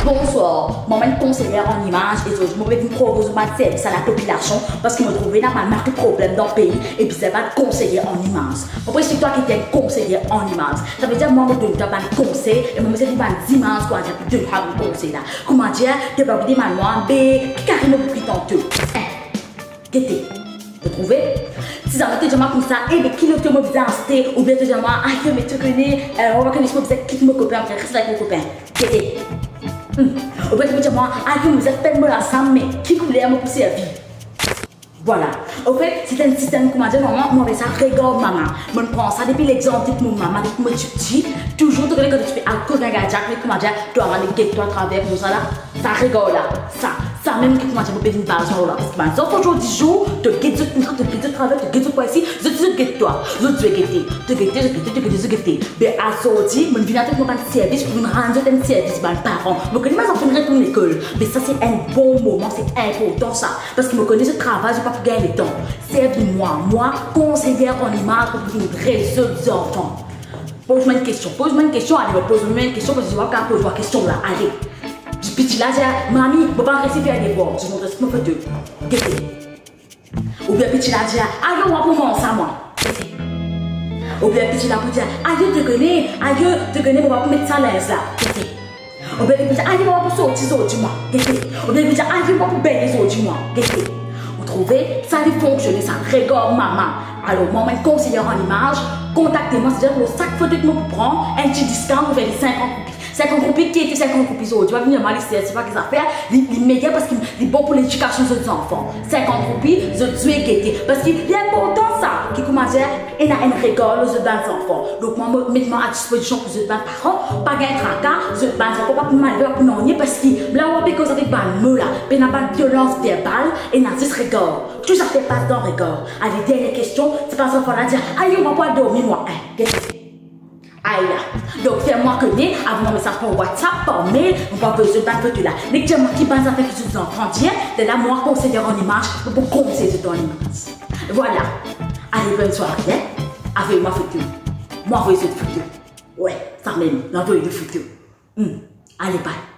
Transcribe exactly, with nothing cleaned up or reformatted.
Bonswar, mwa mo enn konseyer an imaz e zordi mo pe vinn propoz bann servis a lapopilasion parski mo trouve ena bann mari problem dan pei e bizin bann konseyer an imaz. Mo pou explik twa ki enn konseyer an imaz. Savedir mwa mo donn twa bann konsey e mo mem servi bann zimaz pou dir, pou donn twa bann konsey la. Koumadir, to pa pou demann mwa, be ki kari mo pou kit an to? Eh, gete. To trouve? Si zame to dir mwa koumsa, "Eh, be ki loto mo bizin aste?" oubien to dir mwa, "Ayo, me to kone, eh, mo pa kone si mo bizin kit mo kopin, mo bizin res avek mo kopin." Gete. Hmm. Oubien to dir mwa, "Ayo, mo bizin pinn mo lasam, me ki kouler mo pou servi?" Vwala. Anfet, se enn sistem, koumadir, mama, mo apel sa regar mama. Mo pran sa depi lexanp depi mo mama, depi mo tipti. Touzour, to kone kan to ti pe al kot enn gardian, me koumadir, to amenn get twa atraver koumsa la. Sa regar la, sa, sa mem ki koumadir mo pe vinn bazar la. Parski bann zanfan zordizour, to get zot koumsa, to get zot atraver, to get zot par isi, zot, zot get twa, zot zwe gete, to gete, zot gete, to gete, zot gete. Be azordi, mo vinn avek mo bann servis pou vinn rann zot enn servis, bann paran. Mo kone bann zanfan finn retourn lekol, me sa se enn bon moman, se inportan sa, parski mo kone zot travay, zot pa pou gagn letan. Servi mwa, mwa konseyer an imaz pou vinn dres zot zanfan. Poz mwa enn kestion, poz mwa enn kestion, ale, poz mwa enn kestion, parski mo pa kapav poz mwa kestion la, ale. Piti la dir, "Mami, mo pa resi fer devwar." Zot montre zot mo foto. Gete. Oubien piti la dir, "Ayo, mo pa pou manz sa mwa." Gete. Oubien piti la pou dir, "Ayo, to kone, ayo, to kone, mo pa pou met sa linz la." Gete. Oubien li pou dir, "Ayo, mo pa pou sorti zordi mwa." Gete. Oubien li pou dir, "Ayo, mo pa pou begne zordi mwa." Gete. Ou trouve, sa li fonksione sa, regar mama. Alor, mwa mo enn konseyer an imaz, kontakte mwa, setadir pou sak foto ki mo pou pran, enn ti discount, mo fer li sinkant roupi. Sinkant roupi, ki ete sinkant roupi zordi, pa vinn dir mwa li ser, se pa ki zafer, li, li meyer parski li bon pou ledikasion zot zanfan. Sinkant roupi, zot zwe gete, parski li inportan sa, ki koumadir, ena enn regar lor zot bann zanfan. Donk mwa, mo met mwa a dispozision pou zot bann paran, pa gagn traka, zot bann zanfan pa pou malere, pa pou nanye, parski la ou pe koz avek bann mo la, pena bann violans verbal, ena zis regar. Tou zafer pas dan regar. Ale, dernie kestion, se pa zanfan la dir, "Ayo, mo pa pou al dormi mwa." Eh, gete. Ay la. Donk, fer mwa kone, avoy mwa mesaz par WhatsApp, par mail, mo pou avoy zot bann foto la. Nek dir mwa ki bann zafer ki zot zanfan dir, lerla mwa konseyer an imaz, mo pou konsey zot an imaz. Vwala. Ale, bonn sware, hein. Avoy mwa foto. Mo avoy zot foto. Wi, sa mem, mo avoy zot foto. Hmm. Ale, bye.